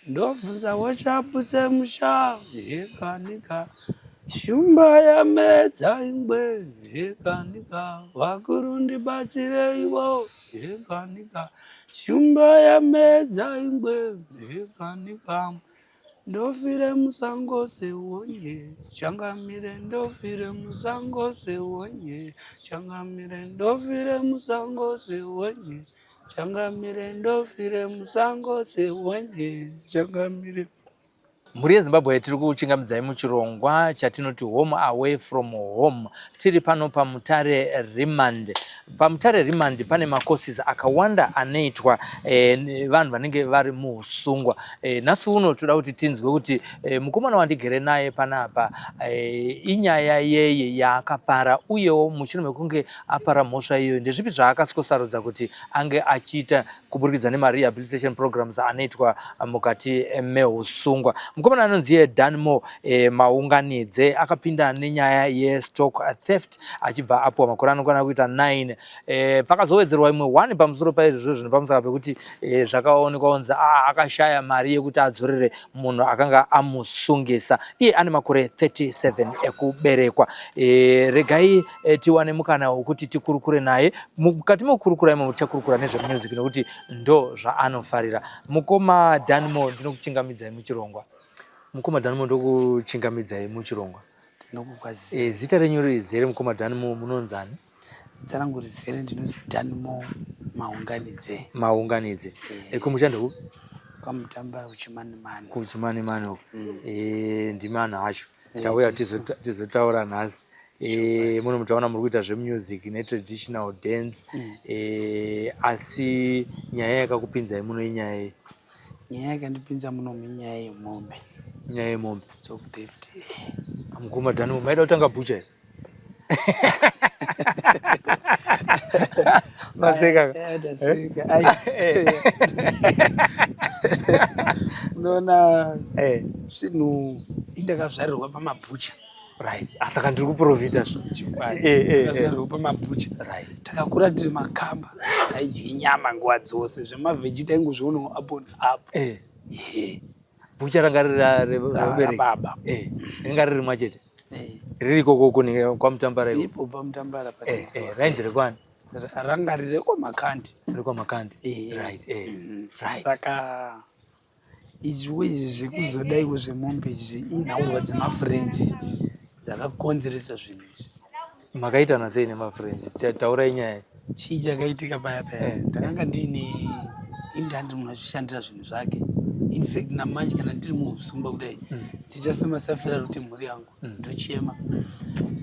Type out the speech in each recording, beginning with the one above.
Ndobvunza wechaputse musha hekanika shumba yamedza ingwe hekanika vakuru ndibatsireiwo hekanika shumba yamedza ingwe hekanika ndofire musango sewonye changamire ndofire musango sewonye changamire ndofire musango sewonye Changamire ndofire musango sehwanye changamire. Mhuri yeZimbabwe tiri kuchingamidzai muchirongwa chatinoti home away from home. Tiri pano paMutare Remand. PaMutare Remand pane macourses akawanda anoitwa eh, vanhu vanenge vari muusungwa. Eh, nhasi uno toda kuti tinzwe kuti eh, mukomana wandigere naye panapa eh, inyaya yeye yaakapara uyewo mushure mekunge apara mhosva iyoyo ndezvipi zvaakaswosarudza kuti ange achiita kuburikidza nemarehabilitation programs anoitwa mukati mehusungwa. Mukomana anonzi iye Danmore e, Maunganidze akapinda nenyaya yestock theft achibva apuwa makore anokwana kuita 9 e, pakazowedzerwa imwe 1 pamusoro paizvozvo zvino pamusaka pekuti e, zvakaonekwa kunzi ah, akashaya mari yekuti adzorere munhu akanga amusungisa. Iye ane makore 37 ekuberekwa. E, regai e, tiwane mukana wekuti tikurukure naye. Mukati mekukurukura imomo tichakurukura nezvemusic nekuti ndo zvaanofarira. Mukoma Danmo ndinokuchingamidzai muchirongwa. Mukoma Danmo ndokuchingamidzai muchirongwa. Tinokukwazisai. E, zita renyu rizere mukoma Danmo munonzani? Zita rangu rizere ndinonzi Danmo Maunganidze. Maunganidze. E, kumusha ndekupi? Kwamutambara kuChimanimani. Kuchimanimani uko. Mm. E, ndimi anhu acho. Eh, tauya tizotaura nhasi eh, muno mutaona muri kuita zvemusic netraditional dance mm. eh, asi nyaya yakakupinzai muno inyaya yei? Nyaya yakandipinza muno inyaya yemombe. Nyaya yemombe. Stock theft. Mukoma Dani maida kutanga bhucha here? Maseka. Taseka. Ai. Unoona Eh. zvinhu indakazvarirwa pamabhucha. Right. Ah, saka ndiri kuprofita zve. Eh, eh, eh. Ndakazvarirwa pamabhucha. Right. Takakura tiri makamba. Taidye nyama nguva dzose. Zvemavheji taingozvionawo apo neapo. Eh. Ehe. Bhucha ranga riri revabereki. Baba. Eh. Ranga riri rimwe chete. Eh. Riri ikoko kune kwaMutambara iko. Ipo paMutambara pa. Eh, eh, rainzi rekwani? Ranga riri rekwaMakandi. RekwaMakandi. Eh. Right, eh. Mm -hmm. Right. Saka izviwo izvi zvekuzodaiwo zvemombe izvi inhaurwa dzemafriends idzi dzakakonzeresa zvinhu izvi. Makaitana sei nemafriends? Taurai nyaya. Chii chakaitika paya paya? Eh. Ndakanga ndiine indandi munhu achishandira zvinhu zvake. In fact namanje kana ndiri muusungwa kudai mm. ndiita semasafira kuti mhuri yangu mm. ndochema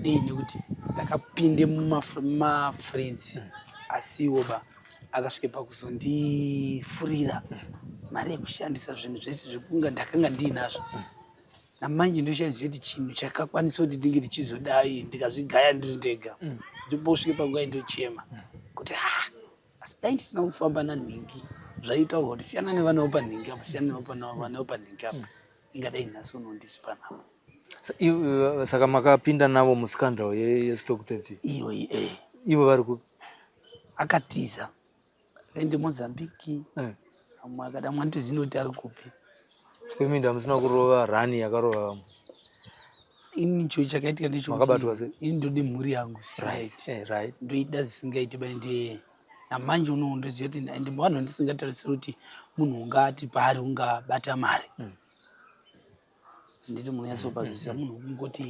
nei nekuti ndakapinde mumafriends mm. asiwo ba akasvike pakuzondifurira mm. mari yekushandisa zvinhu zvese zvekunga ndakanga ndiinazvo mm. Namanje ndoshaziva kuti chinhu chakakwanisa kuti ndinge ndichizodai ndikazvigaya ndiri ndega mm. Ndobosvike panguva indochema mm. kuti ha asi dai ndisina kufamba nanhingi zvaitaurwa kuti siyana nevana vepanhingi apo siyana nevana vepanhingi apo mm. Ingadai nhasi uno ndisi panapa. Saka makapinda navo muscandal yestock theft iyoyi? Eh. Ivo vari kupi? Akatiza akaende Mozambique eh. Amwe akada mwana toziva kuti ari kupi. Saka musina kurova rani yakarova vamwe? Ini cho chakaitika ndechomakabatwa sei? Ini ndode mhuri yangu right. Eh, right. Ndoida zvisingaiti bai ndiye namanje uno ndoziva kuti ende vanhu ndisingatarisiri kuti munhu ungati paari ungabata mari mm. Nditi munonyatsopazwisisa munhu kungoti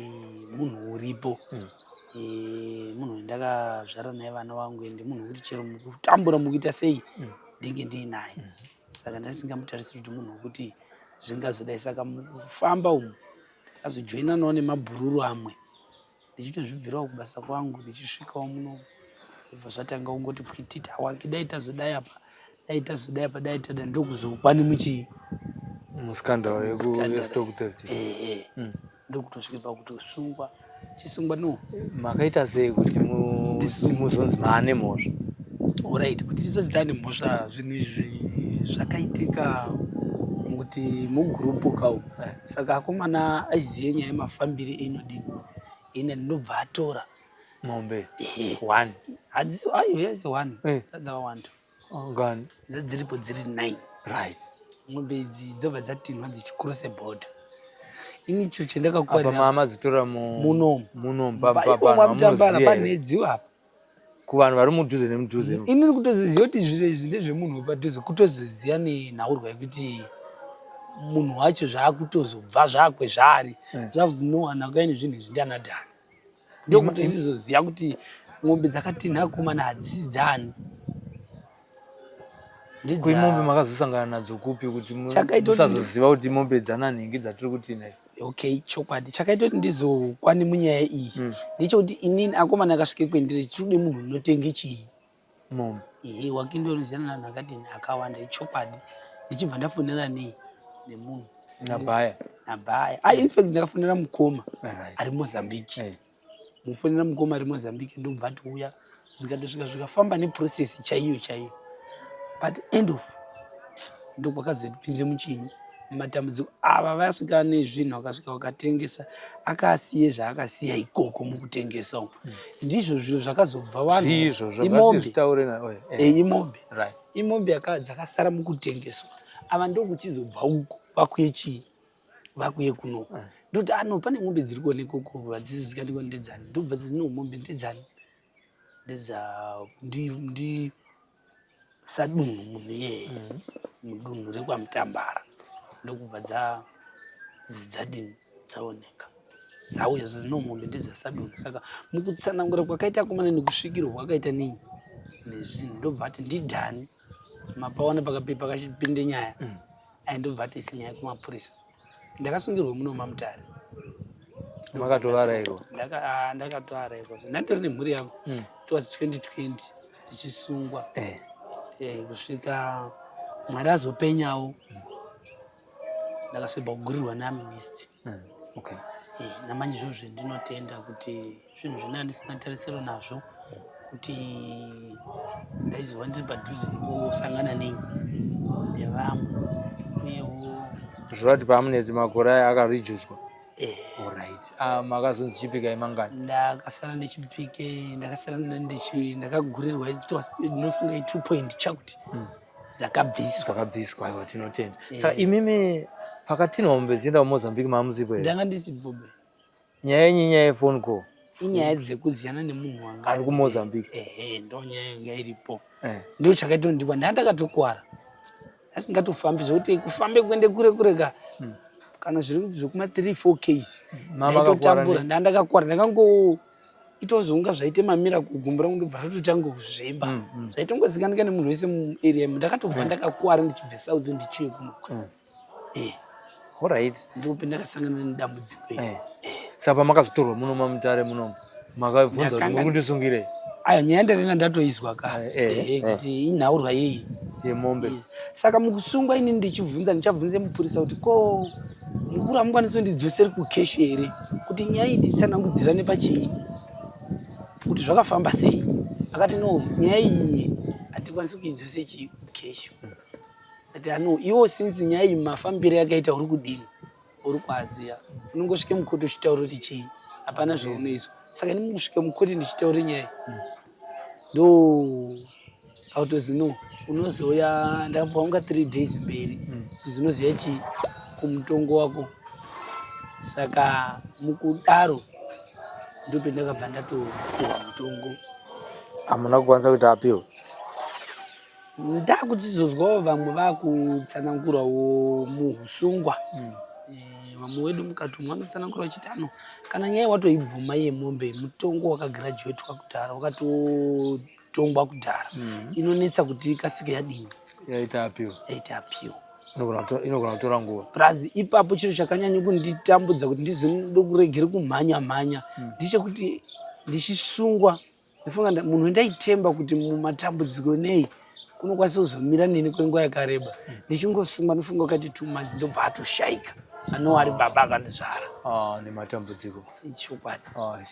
munhu uripo mm. E, munhu wandakazvara naye vana vangu ende munhu wekuti chero mukutambura mukuita sei mm. ndinge ndiinaye mm. Saka ndasingamutarisiri kuti munhu wekuti zvingazodai. Saka mukufamba umu azojoinanawo nemabhururu amwe ndichitozvibvirawo kubasa kwangu ndichisvikawo muno bva zvatanga kungoti pwititi awaki dai tazodai apa dai tazodai apa dai tada ndokuzokwani muchii muscandal yestock theft ehe mm. Ndokutosvike pakutosungwa chisungwa no makaita sei kuti muzonzi maane mhosva? Orit kuti tizonzi taane mhosva zvinhu izvi zvakaitika mukuti mugurupu kau eh. Saka akomana aizive nyaya yemafambire inodini ine ndobva atora mombe one hadzisi ayo yaisi one eh. Dzakawanda ngani dziripo dziri nine right. Mombe idzi dzobva dzatinhwa dzichicrosse border. Ini icho chendakakwarira apa mamadzitora munomu munomu pamutambara pane dziwa apa kuvanhu vari mudhuze nemudhuze. Ini ndiri kutozoziva kuti zviro izvi ndezvemunhu wepadhuze, kutozoziva nenhaurwa yekuti munhu wacho zvaakutozobva zvaakwezvaari eh. zvakuzi no anhu akauya nezvinhu izvi ndianadhani. Ndokuti ndizoziva kuti mombe dzakatinha akomana hadzisi dzani. Kuimombe makazosangana nadzo kupi kuti musazoziva kuti mombe dzananhingi dzatiri kutinha? Okay, chokwadi chakaita kuti ndizokwane munyaya iyi hmm. ndechekuti inini akomana akasvike kwendiri chikude munhu unotenge chii mombe ehe wakindonoziyana navanhu akadini akawanda ichokwadi ndichibva ndafonera nei nemunhu nabhaya nabhaya ah, in fact ndakafonera mukoma ari mozambique hey. Mufonera mukoma ari mozambique ndobva atiuya zvikatosvika zvikafamba neprocess chaiyo chaiyo but end of ndokwakazotipinze muchinyi matambudziko ava vasvika nezvinhu vakasvika vakatengesa akasiye zvaakasiya ikoko mukutengesa umu hmm. ndizvo zviro zvakazobva vanhu imombe eh, imombe imombe dzakasara mukutengeswa ava ndokuchizobva uko vakuye chii vakuye kunoku eh. ndoti ano ah, pane mombe dziri kuoneka uko hadzisizikaniko ndedzani ndobva dzino mombe ndedzani ndedza ndi ndi sadunhu munhu iyeye mm. mudunhu rekwamutambara ndokubva dza dzadini dzaoneka dzauya dzino mombe ndedzasadunhu saka mukutsanangura kwakaita akomana nekusvikirwa kwakaita nei nezvinhu ndobva ati ndidhani mapaona pakapinde nyaya mm. Aindobva atoisa nyaya kumapurisa. Ndakasungirwa muno maMutare. Makatovarairwa? Ah, ndakatoarairwa. Ndatori nemhuri yangu. Mm. It was 2020 tichisungwa. Eh. Eh, kusvika Mwari azopenyawo. Mm. Ndakasvibva kugurirwa naAmnesty. Mm. Okay. Eh, namanje izvozvo ndinotenda kuti zvinhu zvine andisina tarisiro nazvo kuti ndaizova ndiri padhuze nekusangana nei nevamwe uyewo zvorati pamunetsi makore aya akarijuswa eh. Alright. Ah, makazonzi chipikai mangani ndakasara ndichipike ndakasara ndakagurirwa ndinofunga i 2 point chakuti hmm. dzakabviswa dzakabviswa aiwa tinotenda eh. saka imimi pakatinhwa mombe dzienda kumozambique mamuzipo here ndanga ndisipo be Nyaya yenyu inyaya yephone call. Inyaya dzekuziyana nemunhu wanga ari kuMozambique. Ehe, ndo nyaya yanga iripo. Eh. Ndo chakaitondiwa ndanga ndakatokwara. Asingatofambi zvekuti kufambe kuende kure kure ka. Hmm. Kana zviri zvekuma 3 4 Ks. Mama ndakakwara. Ndanga ndakakwara ndakango itozonga zvaite mamira kugumbo rangu ndobva ratotanga kuzvimba. Mm, mm. Zvaitongozikanwa nemunhu wese muarea ndakatobva ndakakwara ndichibva south ndichiuya kuno. Mm. Eh. Alright. Ndipo ndakasangana nedambudziko iri. Eh. Saka pamakazotorwa muno mamutare muno makabvunza kuti muri kundisungirei? Ayo nyaya ndakanga ndatoizwa ka eh, eh, eh, kuti inhaurwa yeyi yemombe. Saka mukusungwa ini ndichibvunza ndichabvunze mupurisa kuti ko mukuru hamukwanisi kundidzoseri kukeshi here kuti nyaya iyi titsanangudzirane pachii kuti zvakafamba sei akati no nyaya iyi hatikwanisi kuidzose chii kukeshi Ati ano iwo since nyaya iyi mafambiro yakaita uri kudini uri kuaziya unongosvike mukoti uchitaura kuti chii hapana zvaunoizwa saka ini mukusvika mukoti ndichitaura nyaya ndo autozi no unozouya ndakapiwa kunga 3 days mberi zvinoziya chii kumutongo wako saka mukudaro ndopendakabva ndatopiwa mutongo hamuna kukwanisa kuita appeal Ndakuchizozwawo vamwe vakutsanangurawo muhusungwa mm. Eh, vamwe wedu mukati umu vanotsanangura vachiti ano kana nyaya watoibvuma yemombe mutongo wakagraduatwa kudhara wakatotongwa kudhara mm. inonetsa kuti ikasike yadini yaita apiwa yaita apiwa inogona kutora nguva plus ipapo chiro chakanyanya kunditambudza kuti ndizokuregere kumhanya mhanya mm. ndechekuti ndichisungwa Ndifunga munhu wandaitemba kuti mumatambudziko nei unokwanisa kuzomira neni kwenguva yakareba hmm. ndichingosungwa ndofunga wakati 2 months ndobva atoshaika anova ari baba akandizvara ah, nematambudziko ichokwadi ah,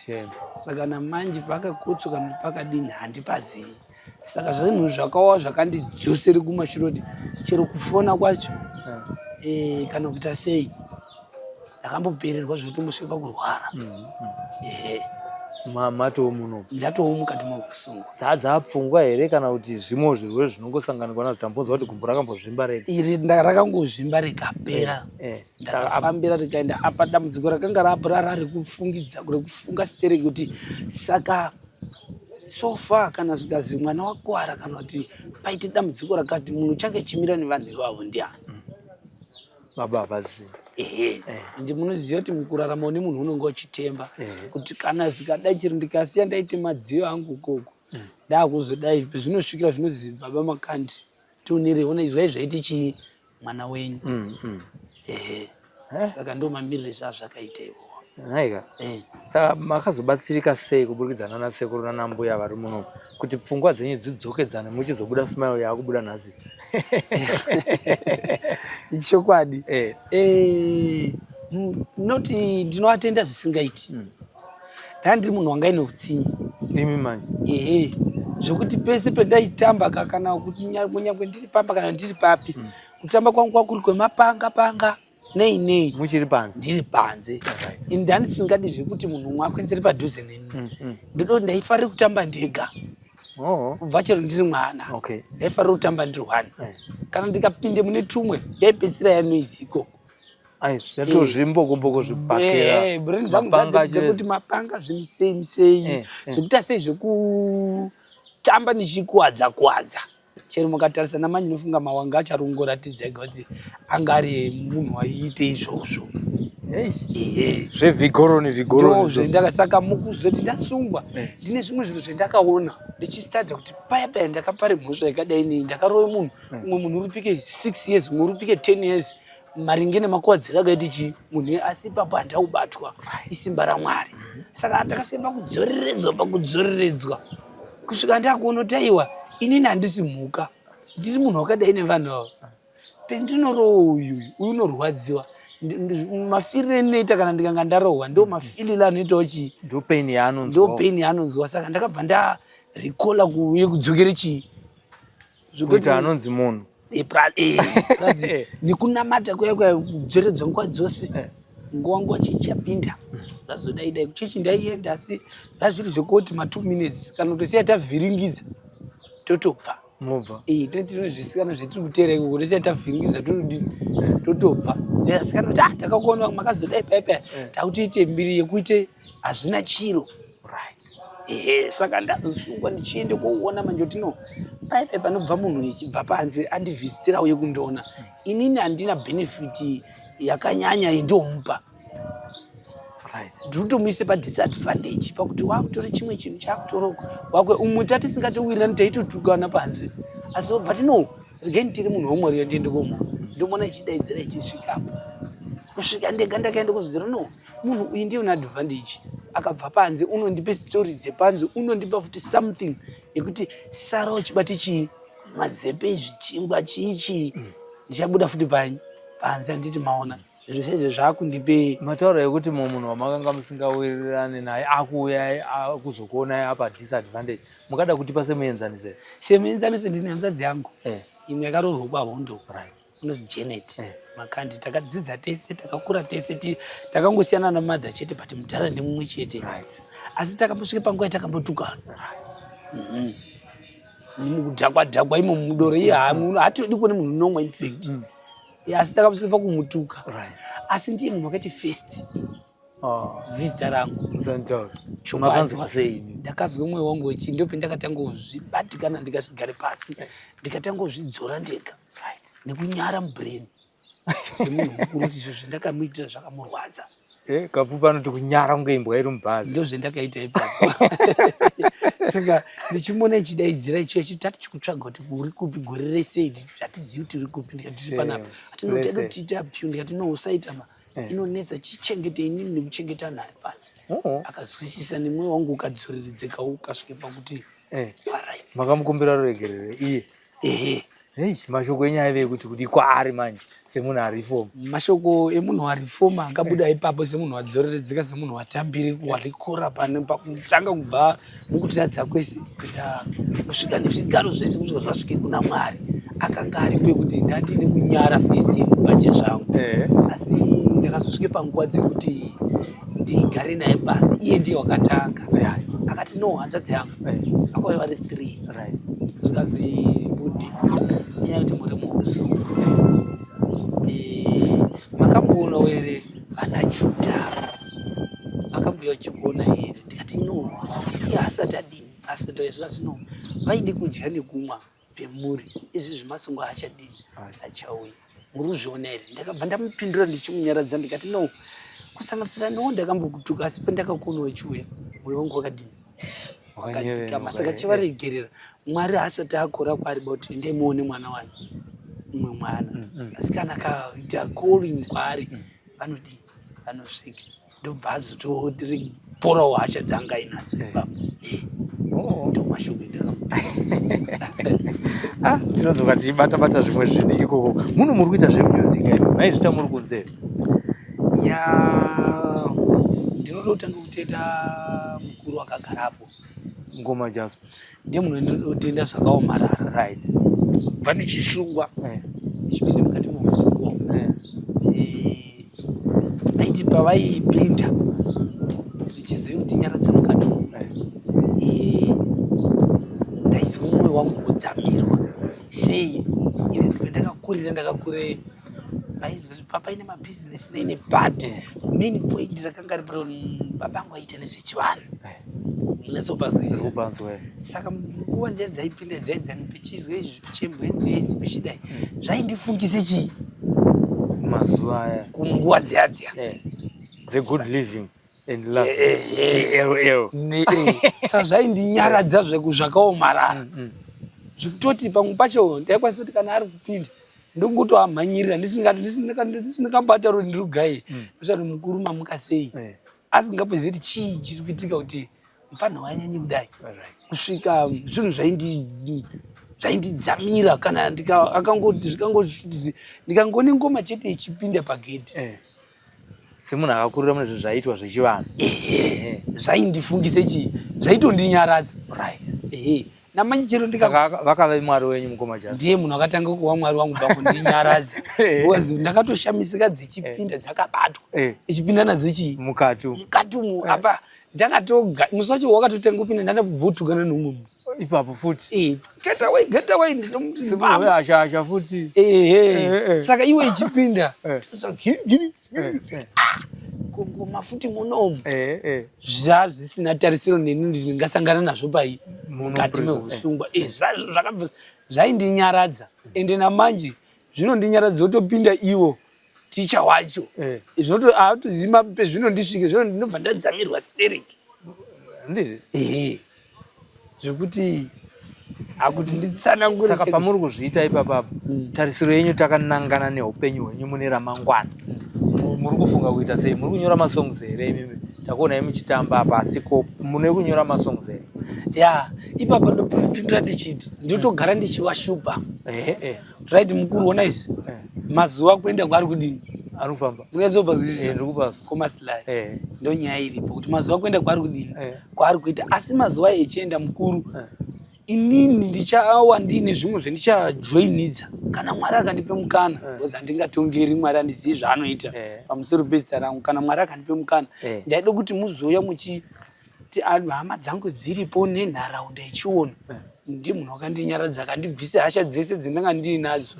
saka namanje pakakotsoka pakadini handipazivi saka zvinhu zvakawa zvakandidzosere kumashure kuti chero kufona kwacho eh, kana kuita sei ndakambopererwa zvekuti mbosvika pakurwara mm, mm. Ehe. Matoo muno? Ndatoo mukati mekusungwa. Dzapfungwa here kana kuti zvimwewo zvirwere zvinongosanganikwa nazvo? Tambonzwa kuti gumbo rakambozvimba rega. Iri rakangozvimba rikapera. Ndakafambira rikaenda. Apa dambudziko rakanga rapo rarikufungidza, rekufunga stereki kuti saka so far kana zvikazi mwana wakwara kana kuti paite dambudziko rakati, munhu uchange chimira nevanhu ivavo ndiani? Baba havazivi. Ehe, ende munoziva kuti mukurarama une munhu unonge uchitemba kuti kana zvikadai chero ndikasiya ndaite madziyo angu ukoko, ndakuzodai zvinosvikira zvinozi baba Makandi tionere, ona izwai zvaiti chii mwana wenyu. Ehe, saka ndo mamiriro zvazvakaita iwowo. Nhaika. Saka makazobatsirika sei kuburikidza nana sekuru nana mbuya vari muno kuti pfungwa dzenyu dzidzokedzane muchizobuda smile yaakubuda nhasi? Chokwadi. Noti ndinoatenda zvisingaiti. Ndanga ndiri munhu wanga ine utsinye. Imi manje? Ehe, zvekuti pese pendaitamba kana kuti kunyangwe ndiri pamba kana ndiri papi, kutamba kwangu kwakuri kwemapanga panga nei nei. Muchiri panze? Ndiri panze. Ini ndandisingadi zvekuti munhu umwe akwenzere padhuze neni. Ndototi ndaifarira kutamba ndega. Kubva chero ndiri mwana. Ndaifarira kutamba ndiri one. Kana ndikapinde mune tumwe yaipedzisira yanoise ikoko. Zvatozvimbokomboko zvibhakera. Brain dzangu dzekuti mapanga zvimisei misei, zvekuita sei zvekutamba ndichikuwadza kuwadza. Chero mukatarisa namanje ndinofunga mawanga acho ari kungoratidza ega kuti anga ari munhu waiite izvozvo. Zvevhigoroni vigoroni. Zvendaka saka mukuzoti ndasungwa ndine zvimwe zvinhu zvendakaona ndichistada kuti paya paya ndakapare mhosva yakadai nei, ndakarove munhu, umwe munhu uripike 6 years, umwe uripike 10 years maringe nemakuwadziro akaiti chii munhu, asi ipapo handaubatwa, isimba raMwari. Saka ndakasvika pakudzoreredzwa, pakudzoreredzwa kusvika ndakuona kuti aiwa, inini handisi mhuka, ndiri munhu wakadai nevanhu ava. Pendinorohwa uyu uyu unorwadziwa, mafiriro endinoita kana ndikanga ndarohwa ndo mafililo anoitawo chii, ndo pain yaanonzwa. Ndo pain yaanonzwa. Saka ndakabva ndarecalla yekudzokere chii. Kuti anonzi munhu. Nekunamata kuya kuya kudzoredzwa nguva dzose, nguva nguva chechi yapinda, zvazodai dai kuchechi ndaienda, asi zvazviri zvekuti ma 2 minutes kana kutosiya tavhiringidza totobva. Mobva. Tinozvisikana zvetiri kuteera ikoko, tosiya tavhiringidza totodini, totobva. Asikana kuti ah, takakuona makazodai paya paya, takutoite mbiri yekuite hazvina chiro. Ehe, saka ndazosungwa ndichiende kouona manje kuti no, paipai panobva munhu ichibva panze andivhizitira uye kundiona, inini handina benefit yakanyanya indomupa. Ndiri kutomuise padisadvantage pakuti wakutora chimwe chinhu chakutoroko wakwe umwe tatisingatowirirani, taitotukana panze, asi but no, regai nditiri munhu wamwari, ndiende komuona, ndomona ichidaidzira ichisvikapo kusvika ndega ndakaenda kuzvizira no, munhu uyu ndiye une advantage, akabva panze unondipe story dzepanze, unondipa futi something yekuti sara uchibate chii, mazepe, zvichingwa, chii chii, ndichabuda futi panyi panze. Handiti maona zviro sezvo zvakundipe. Matauro ekuti munhu wamakanga musingawirirani naye akuuya kuzokuonai apa disadvantage, mungada kutipa semuenzaniso here? Semuenzaniso, ndine hanzvadzi yangu imwe yakaroorwa kwaHondo, unozi Janet Makandi. Takadzidza tese, takakura tese, takangosiyana namadha chete, but mudhara ndimumwe chete. Asi takambosvika panguva yatakambotukana mukudhakwa dhakwa imo mudoro, iye hatodi kuone munhu unomwa in fact. Asi takambosvika pakumutuka, asi ndiye munhu wakaiti first visitor rangu. Musanitaura. Makanzwa sei? Ndakazwa mwoyo wangu wechi, ndope ndakatanga kuzvibatikana, ndikazvigare pasi, ndikatanga kuzvidzora ndega nekunyara mubrain semunhu mukuru kuti izvo zvendakamuitira zvakamurwadza. Kapfupi anoti kunyara kunge imbwa iri mubhazi. Ndo zvendakaita ipapo. Saka ndichimuona ichidaidzira ichiya chiti tati chikutsvaga kuti uri kupi gore rese iri, hatizivi kuti uri kupi. Ndikati tiri panapa, atinoti pyu, ndikati no, usaita ma inonetsa, chichengete inini nekuchengeta anhu ari panze. Akazwisisa nemwoyo wangu ukadzoreredzeka, ukasvike pakuti alright. Makamukumbira ruregerero iye? Ehe. Hei, mashoko enyaya aive ekuti kuti kwaari manje semunhu areform? Mashoko emunhu areforma akabuda ipapo semunhu wadzoreredzeka, semunhu watambire warikora pane pakutanga kubva mukutiradza kwese kuenda kusvika nezvigaro zvese kusvika zvasvike kuna Mwari, akanga aripo ekuti ndandine kunyara first pache zvangu, asi ndakazosvike panguva dzekuti ndigare. tigare naye pasi. Iye ndiye wakatanga. Akati, "No, hanzvadzi yangu." Vakauya vari three. Zvikazi, "Budi, nyaya yekuti muri muusungwa, makamboonawo here vana Judha? Vakambouya uchikuona here?" Ndikati, "No, iye asati adini, asati auya." Zvikati, "No, vaidi kudya nekumwa pemuri. Izvi zvemasungwa haachadini, achauya. Muri kuzviona here?" Ndakabva ndamupindura ndichimunyaradza, ndikati, "No, kusanganisira newo ndakambokutuka, asi pandakakuona uchiuya, mwoyo wangu wakadini? Wakadzikama. Saka chivaregerera. Mwari haasati akora kwaari ba kuti endai muone mwana wanyu, mumwe mwana. Asi kana akaita calling kwaari, vanodii? Vanosvika." Ndobva azotoporawo hasha dzanga ainadzo ipapo. Ndo mashoko endakamupa. Ah, tinodzoka tichibata bata zvimwe zvinhu ikoko. Muno muri kuita zvemusic imi, maizvita muri kunze? Ya, ndinototanga kutenda mukuru akagarapo. Ngoma Jasper. Ndiye munhu wandinotenda zvakaomarara. Bva ndichisungwa, ndichipinda mukati meusungwa, aiti pavaipinda ndichiziva kuti nyaradza mukati umu, ndaizwa mwoyo wangu kudzamirwa. Sei? Ini ndakakurira, ndakakure paine mabhizinesi neine, but main point rakanga riri baba angu aita nezvechivanhu. Unyatsopazwisisa? Ndiri. Saka nguva dziya dzaipinda dzaidzani, pechizwe izvi, pechembwenzi idzi, pechidai, zvaindifungise chii? Mazuva aya. Kunguva dziya dziya. Dzegood living and love. GLL. Saka zvaindinyaradza zvakaomarara, zvekutoti pamwe pacho ndaikwanisa kuti kana ari kupinda, ndongotoamhanyirira ndisingabata roti ndiri kugai ndosati, "Mukuru, mamuka sei?" Asingapozivi kuti chii chiri kuitika, kuti mufanha wanyanyi kudai. Kusvika zvinhu zvaindidzamira kana ndikangone ngoma chete ichipinda pagedhi. Semunhu akakurira mune zvinhu zvaiitwa zvechivanhu. Ehe, zvaindifungise chii? Zvaitondinyaradza. Ehe, namanje chero ndika Saka vakave mwari wenyu mukoma Jasper? Ndiye munhu akatanga kuva mwari wangu pakundinyaradza, because ndakatoshamisika dzichipinda dzakabatwa, ichipinda nadzo chii? Mukati umu. Mukati umu. Apa ndakatoga musi wacho wakatotenga kupinda, ndandabvotukana neumwe munhu. Ipapo futi. "Get away, get away!" Ndinomuti, Semunhu weashasha futi. Ehe. Saka iwe ichipinda, giri, giri, giri. Kungoma futi munomu. Zvazvisina tarisiro neni ndingasangana nazvo pai Muno mukati prison. meusungwa. Zvakabva zvaindinyaradza, ende namanje zvinondinyaradza kutopinda iwo ticha wacho. Zvinoto haatozima pezvinondisvike, zvino ndinobva ndadzamirwa stereki. Ndizvo. Ehe, zvekuti akuti nditsanangure. Saka pamuri kuzviita ipapapo, tarisiro yenyu takanangana neupenyu hwenyu mune ramangwana, muri kufunga kuita sei? Muri kunyora masongs here imimi? Takuonai muchitamba apa, asi ko mune kunyora masongs here? Ya, ipapo ndopindura ndichiti ndotogara ndichiwashupa. Ehe eh. Right, mukuru, ona izvi. Mazuva kuenda kwaari kudini? Ari kufamba. Munyatsopazwisisa? Ndiri kupazwa. Komasilai, ndo nyaya iripo kuti mazuva kuenda kwaari kudini? Kwaari kuita. Asi mazuva echienda, mukuru, inini ndichawa ndiine zvimwe zvendichajoinidza kana Mwari akandipe mukana, because handingatongeri Mwari, handizivi zvaanoita pamusoro pezita rangu. Kana Mwari akandipe mukana, ndaida kuti muzouya muchi ti hama dzangu dziripo nenharaunda ichiona. Ndiye munhu wakandinyaradza, akandibvisa hasha dzese dzendanga ndiinadzo,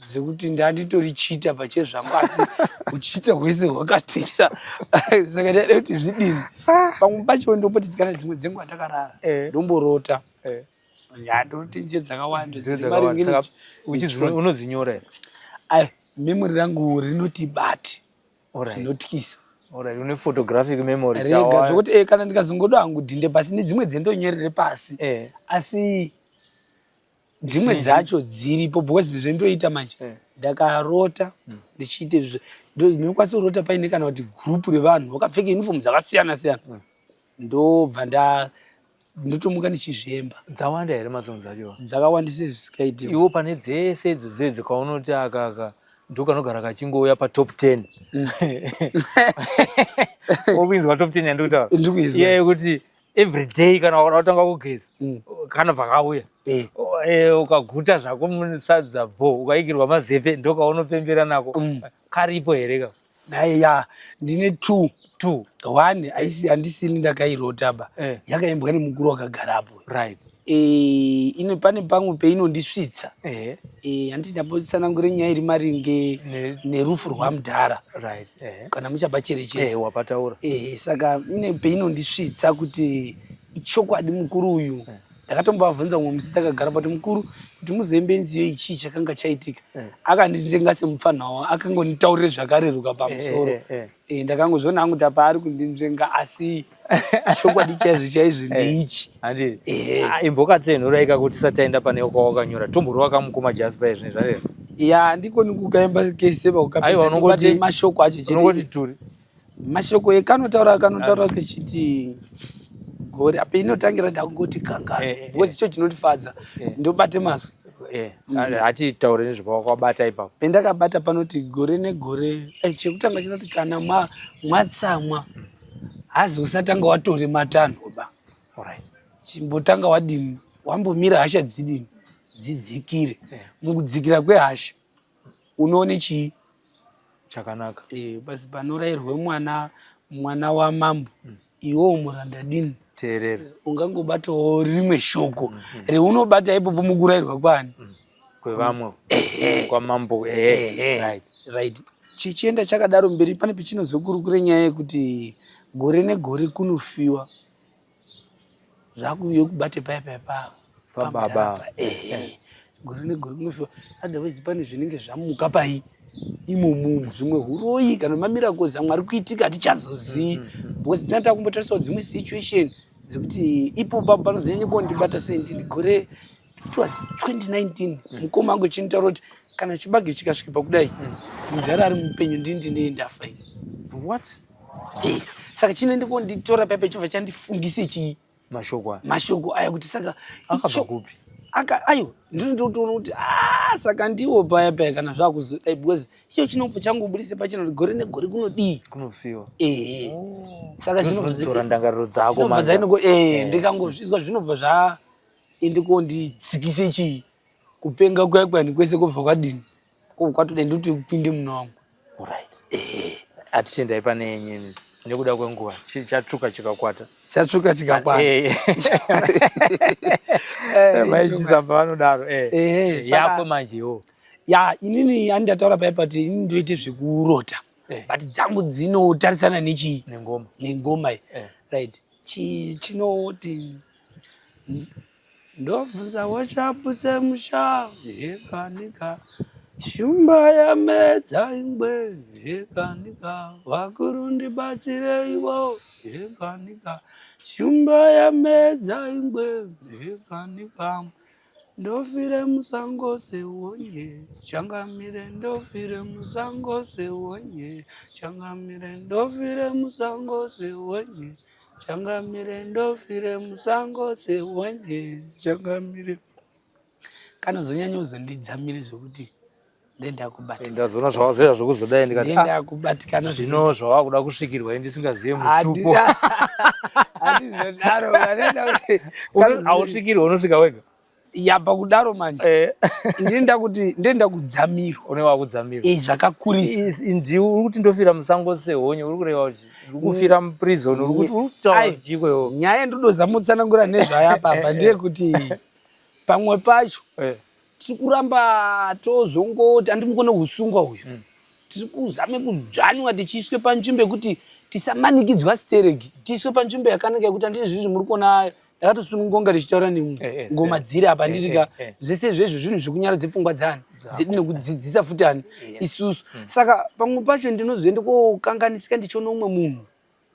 dzekuti ndanditori chita pachezvangu, asi kuchita hwese hwakatira. Saka ndaida kuti zvidini? Pamwe pacho ndomboti kana dzimwe dzenguva ndakarara, ndomborota. Ya, ndoroti nziyo dzakawanda Nziyo dziri dzakawanda. maringe Saka unodzinyora here? Ai, memory rangu rinoti bati zvinotyisa. Alright, une photographic memory. Rega zvekuti kana ndikazongoda hangu dhinde pasi, nedzimwe dzendonyorere pasi, asi dzimwe dzacho dziripo, because zvendoita manje, ndakarota ndichiite ndinokwanisa kurota paine kana kuti gurupu revanhu vakapfeka uniform dzakasiyana siyana, ndobva ndotomuka ndichizvemba. Dzawanda here masongs dzacho? Dzakawandisa zvisikaite. Iwo pane dzese idzo dzedzi kaunoti aka aka ndokanogara kachingouya patop 10? Ukuinzwa top 10 yandikutaura? Ndikuizwa. Iya yekuti every day kana wakada kutanga kugeza, kanobva kauya. Naye ya ndine two. Two. One haisi handisini ndakairota ba. Eh. Yakaimbwa nemukuru wakagarapo. Right. Eh, ine pane pamwe peinondisvitsa. Eh. Eh, handiti ndambotsanangure nyaya iri maringe Ne, nerufu rwamudhara right. Eh. kana muchabacherechedza. Eh, wapataura. Eh, saka ine peinondisvitsa kuti ichokwadi mukuru uyu ndakatombavabvunza mumwe musi takagara pati mukuru kuti muzembe nziyo ichii chakanga chaitika akanditenga semupfanha wavo akangonditaurire zvakareruka pamusoro. Eh, eh, eh. Eh, ndakangozviona hangu kuti apa ari kundinzvenga asi chokwadi chaizvo chaizvo ndeichi. Handiti. Ehe. Ah, imbokatsenhura ikako tisati taenda pane kwawakanyora. Tomborova kamukoma Jasper izvi zvareva. Ya ndikoni kukaimba kese Aiwa, pakukapedza unongoti- ndobate mashoko acho chete. Unongoti turi. Mashoko ekanotaura kanotaura kechiti gore apa inotangira ndakungoti kangano Eh, eh, because icho chinotifadza ndobate mazwi. Eh, hatitaure nezvepawakabata ipapo. Pendakabata panoti gore negore chekutanga chinoti kana mwatsamwa hazi usatanga watore matanho ba. Alright. Chimbotanga wadini wambomira hasha dzidini dzidzikire. Mukudzikira kwehasha unoone chii? Chakanaka. Eh, basi panorayirwe mwana mwana wamambo iwewo muranda dini Teerera. ungangobatawo rimwe shoko reunobata ipopo mukurayirwa kwani Kwevamwe. Kwamambo. Eh. Right. Right. Chichienda chakadaro mberi pane pechinozokurukure nyaya yekuti gore negore kunofiwa zvakuuye kubate paya paya pa Pababa. pamudhara. Ehe. Gore negore kunofiwa otherwise pane zvinenge zvamuka pai imomo zvimwe huroyi kana mamiracles amwe ari kuitika hatichazozii because tinenge takumbotarisawo dzimwe situation dzekuti ipo papo panozonyanya kondibata sei ndini gore it was 2019 mukoma wangu echinitaura kuti kana chibage chikasvika pakudai mudhara ari mupenyu ndini ndinee ndafa ini. What? Eh, saka chinoende konditora paipa chobva chandifungise chii Mashoko aya. mashoko aya kuti saka Akabva icho- kupi? aka ayo ndinotoona kuti ah saka ndiwo paya paya kana zvakuzodai because icho chinobva changobudise pachena kuti gore negore kunodii. Kunofiwa. Ehe, saka Zvinodzora ndangariro dzako zvinobva manje. dzainoko eh ndikangozvizwa zvinobva zva ende kondidzikise chii kupenga kuya kuyani kwese kwobva kwadini ko kwatoda ndoti kupinde muna wangu. Alright. Atichiendai pane yenyini nekuda kwenguva chatsvuka chikakwata. Chatsvuka chikakwata. Eh. Eh, Vaichisamba vanodaro. Eh. Eh, Yako manje iwo. Ya inini andataura paya pati inini ndoite zvekurota but dzangu dzinotarisana nechii Nengoma. nengoma iyi. Eh. Right. Chinoti ndobvunza wachaputse musha hekanika shumba yamedza ingwe hekanika vakuru ndibatsireiwo hekanika shumba yamedza ingwe hekanika ndofire musango sewonye changamire ndofire musango sewonye changamire ndofire musango sewonye changamire ndofire musango sewonye changamire. Kanozonyanya kuzondidzamire zvekuti ndendakubatikana. Ndazoona zvawazera zvekuzodai ndikati ah, Ndendakubatikana zvino zvawakuda kusvikirwa ndisingazive mutupo. Handizodaro Hausvikirwe unosvika wega. Ya pakudaro manje Eh. ndinoenda kuti ndinoenda kudzamirwa. Une wakudzamirwa. Eh, zvakakurisa. Ndiwe uri kuti ndofira musango sehonye uri kureva kuti uri kufira muprison uri kuti uri kutaura Ai. kuti chiko iwewe. Nyaya yandinodozama kutsanangura nezvayo apa ndeyekuti pamwe pacho Eh. tiri kuramba tozongoti handimukone kusungwa uyu. Tiri kuzame kudzvanywa tichiiswe panzvimbo yekuti tisamanikidzwa stereki tiiswe panzvimbo yakanaka yekuti handiti zvinhu muri kuona ndakatosunungonga tichitaura nemwe ngoma dziri apa handiti ka zvese izvezvo zvinhu zvekunyaradza pfungwa dzeani dzedu nekudzidzisa futi ani isusu. Saka pamwe pacho ndinozoenda kokanganisika ndichiona umwe munhu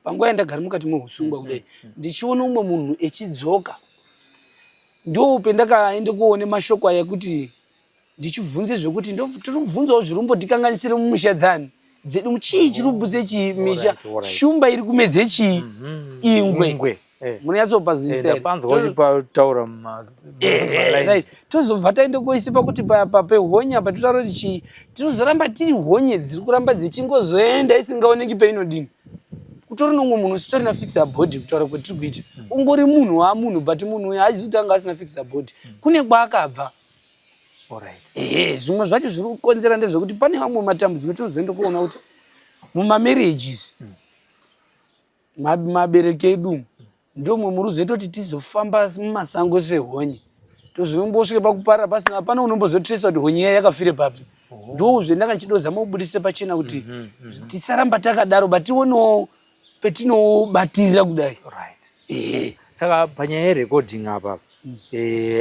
panguva yandagara mukati mehusungwa kudai ndichiona umwe munhu echidzoka ndo pendakaenda kuone mashoko aya ekuti ndichibvunze zvekuti tiri kubvunzawo zviri kumbotikanganisire mumisha dzani dzedu chii chiri kubudise chii misha shumba iri kumedze chii ingwe. Ingwe. Eh. Munonyatsopazwisisa. Ndapanzwa uchipataura Right. Tozobva taenda koise pakuti pehonye apa totaura kuti chii tinozoramba tiri honye dziri kuramba dzichingozoenda isingaoneki peinodini. Kutori nomwe munhu usitorina fixer body kutaura kwatiri kuita. Ungori munhu waamunhu but munhu uyu haazivi kuti anga asina fixer body. Kune kwaakabva. Alright. Ehe, zvimwe zvacho zviri kukonzera ndezvekuti pane mamwe matambudziko tinozoenda kuona kuti Mumamarriages mabereki edu ndomwe muri kuzoita kuti tizofamba mumasango sehonye, tozombosvike pakuparara pasina, hapana unombozotresa kuti honye iya yakafire papi. Ndo zvendanga ndichidozama kubudise pachena kuti tisaramba takadaro, but tionewo petinobatirira kudai. Ehe. Saka panyaya yerecording apa,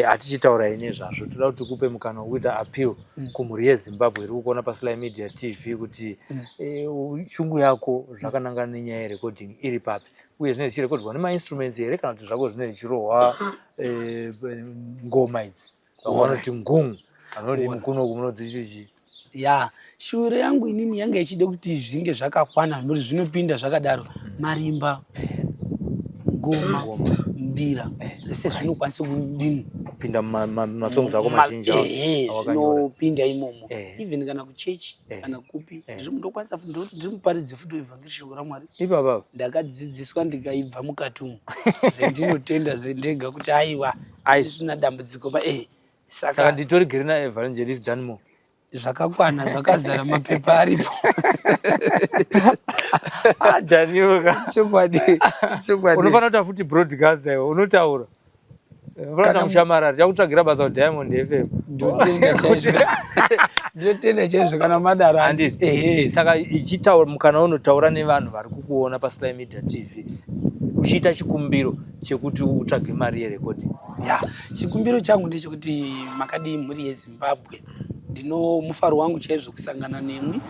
hatichitaurai nezvazvo, toda kuti tikupe mukana wekuita appeal kumhuri yeZimbabwe iri kukuona paSly Media TV kuti shungu yako zvakanangana nenyaya yerecording iri papi, uye zvinenge zvichirekodwa nemainstruments here kana kuti zvako zvinenge zvichirohwa ngoma idzi, vamwe vanoti ngung, vanoti mukunoku munodzichichi? Ya, shuwiro yangu inini yanga ichida kuti zvinge zvakakwana, nokuti zvinopinda zvakadaro, marimba, ngoma, mbira, zvese zvinokwanisa kudini? Kupinda mumasongs ako mazhinji awakanyora. Zvinopinda imomo. Even kana kuchechi kana kupi, ndokwanisa futi, ndiri muparidzi futi wevhangeri, shoko raMwari. Ipapa. Ndakadzidziswa ndikaibva mukati umu, zvendinotenda zendega kuti aiwa, isina dambudziko pa Saka Saka nditori gerina Evangelist Danmo. Zvakakwana, zvakazara, mapepa aripo. Ah, Daniel ka. Chokwadi, chokwadi. Unofanira kuita futi broadcaster iwe, unotaura. Unofanira kuita mushamarari, chakutsvagira basa kuDiamond FM. Ndinotenda chaizvo, ndinotenda chaizvo kana madaro. Handiti? Ehe. Saka ichitaura mukana unotaura nevanhu vari kukuona paSly Media TV uchiita chikumbiro chekuti utsvage mari yerecording. Ya, chikumbiro changu ndechekuti, makadii mhuri yeZimbabwe? Ndino mufaro wangu chaizvo kusangana nemwi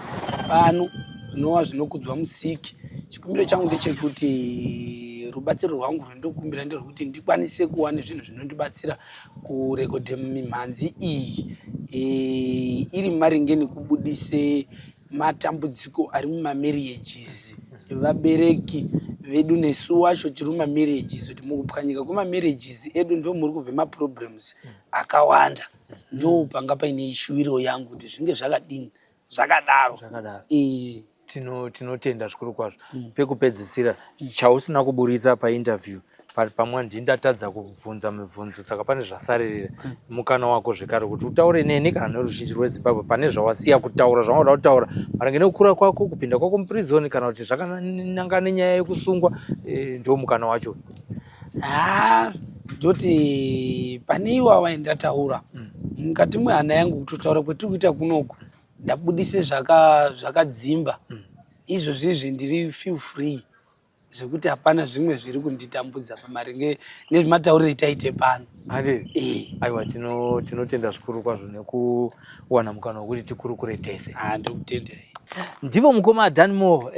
pano, zvinova zvinokudzwa Musiki. Chikumbiro changu ndechekuti rubatsiro rwangu rwendinokumbira nderwekuti ndikwanise kuwa nezvinhu zvinondibatsira kurekodhe mimhanzi iyi iri maringe nekubudise matambudziko ari mumamarriages, vabereki vedu nesu wacho tiri mumamarriages, kuti mukupwanyika kwemamarriages edu ndo muri kubve maproblems akawanda. Ndo panga paine shuwiro yangu kuti zvinge zvakadini, zvakadaro. Zvakadaro. Tinotenda zvikuru kwazvo. Pekupedzisira, chausina kuburitsa painterview, pamwe ndindatadza kubvunza mibvunzo, saka pane zvasaririra, mukana wako zvekare kuti utaure neni kana neruzhinji rweZimbabwe pane zvawasiya kutaura, zvawangada kutaura maringe nekukura kwako, kupinda kwako muprison, kana kuti zvakananga nenyaya yekusungwa, ndo mukana wacho. Ha, ndoti pane iwawa ndataura mukati mwehana yangu, kutotaura kwetiri kuita kunoku ndabudise zvakadzimba. Izvozvizvi ndiri feel free zvekuti hapana zvimwe zviri kunditambudza pamaringe nezvematauriro itaite pano. Handi? Aiwa, tinotenda zvikuru kwazvo nekuwana mukana wekuti tikurukure tese. Ah, ndokutendai. Ndivo mukoma Danmo.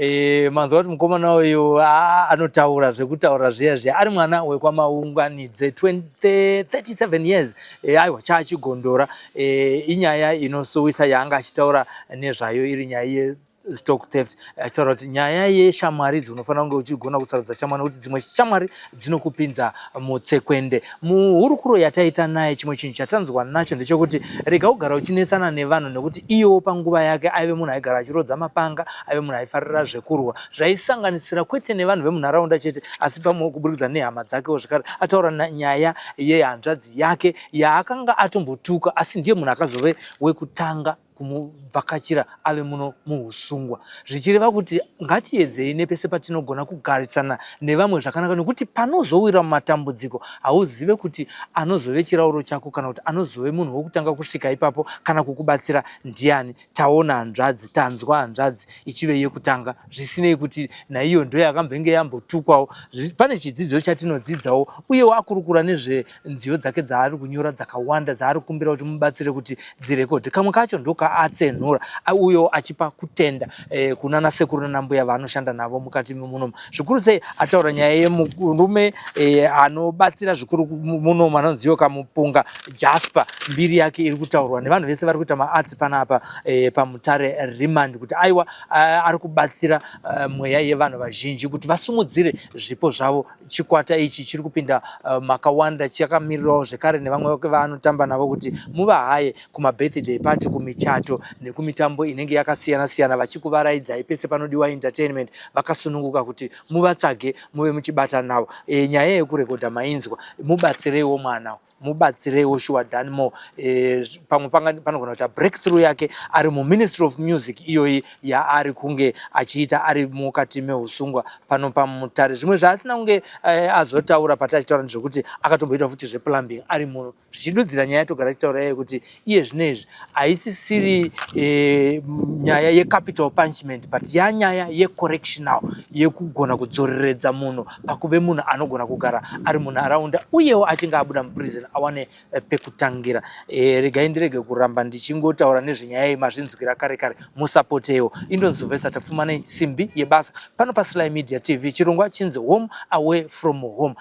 Manzwa kuti mukomana uyu anotaura zvekutaura zviya zviya, ari mwana wekwaMaunganidze, 20, 37 years. Aiwa, chaachigondora. Inyaya inosuwisa yaanga achitaura nezvayo, iri nyaya ye stock theft, achitaura kuti nyaya yeshamwari idzi, unofanira kunge uchigona kusarudza shamwari nekuti dzimwe shamwari dzinokupinza mutsekwende. Muhurukuro yataita naye, chimwe chinhu chatanzwa nacho ndechekuti rega kugara uchinetsana nevanhu, nekuti iyewo panguva yake aive munhu aigara achirodza mapanga, aive munhu aifarira zvekurwa, zvaisanganisira kwete nevanhu vemunharaunda chete, asi pamwe kuburikidza nehama dzakewo zvekare. Ataura nyaya yehanzvadzi yake yaakanga atombotuka, asi ndiye munhu akazove wekutanga kumubvakachira ave muno muusungwa, zvichireva kuti ngatiedzei nepese patinogona kugarisana nevamwe zvakanaka, nekuti panozowira mumatambudziko hauzive kuti anozove chirauro chako kana kuti anozove munhu wekutanga kusvika ipapo kana kukubatsira ndiani. Taona hanzvadzi, tanzwa hanzvadzi ichive yekutanga, zvisinei kuti naiyo ndo yakambenge yambotukwawo. Pane chidzidzo chatinodzidzawo. Uyewo akurukura nezvenziyo dzake dzaari kunyora dzakawanda, dzaari kukumbira kuti mubatsire kuti dzirekodhe. Kamwe kacho ndokaatsenhura uyo achipa kutenda kunana sekuru nanambuya vaanoshanda navo mukati munomu. Zvikuru sei ataura nyaya yemurume anobatsira zvikuru munomu, anonziyo Kamupunga Jasper. Mbiri yake iri kutaurwa nevanhu vese vari kuita maarts panapa paMutare Remand, kuti aiwa, ari kubatsira mweya yevanhu vazhinji kuti vasumudzire zvipo zvavo. Chikwata ichi chiri kupinda makawanda, chakamirirawo zvekare nevamwe vaanotamba navo kuti muvahaye kumabirthday party, kumichato nekumitambo inenge yakasiyana siyana, vachikuvaraidzai pese panodiwa entertainment, vakasununguka kuti muvatsvage muve muchibata navo. Nyaya yekurekodha mainzwa, mubatsireiwo mwana. Mubatsireiwo shuwa Danmore. Pamwe panogona kuita breakthrough yake ari muMinistry of Music iyoyi yaari kunge achiita ari mukati meusungwa pano paMutare. Zvimwe zvaasina kunge azotaura patachitaura ndezvekuti akatomboita futi zveplumbing ari muno, zvichidudzira nyaya yatogara tichitaura yekuti iye zvino izvi haisisiri nyaya yecapital punishment, but yanyaya yecorrectional, yekugona kudzoreredza munhu pakuve munhu anogona kugara ari munharaunda, uyewo achinge abuda muprison awane pekutangira. Regai ndirege kuramba ndichingotaura nezvenyaya iyi, mazvinzwira kare kare. Musapotewo. Indonzi Vesa Tapfumanei, simbi yebasa pano paSly Media TV, chirongwa chinzi Home Away from Home.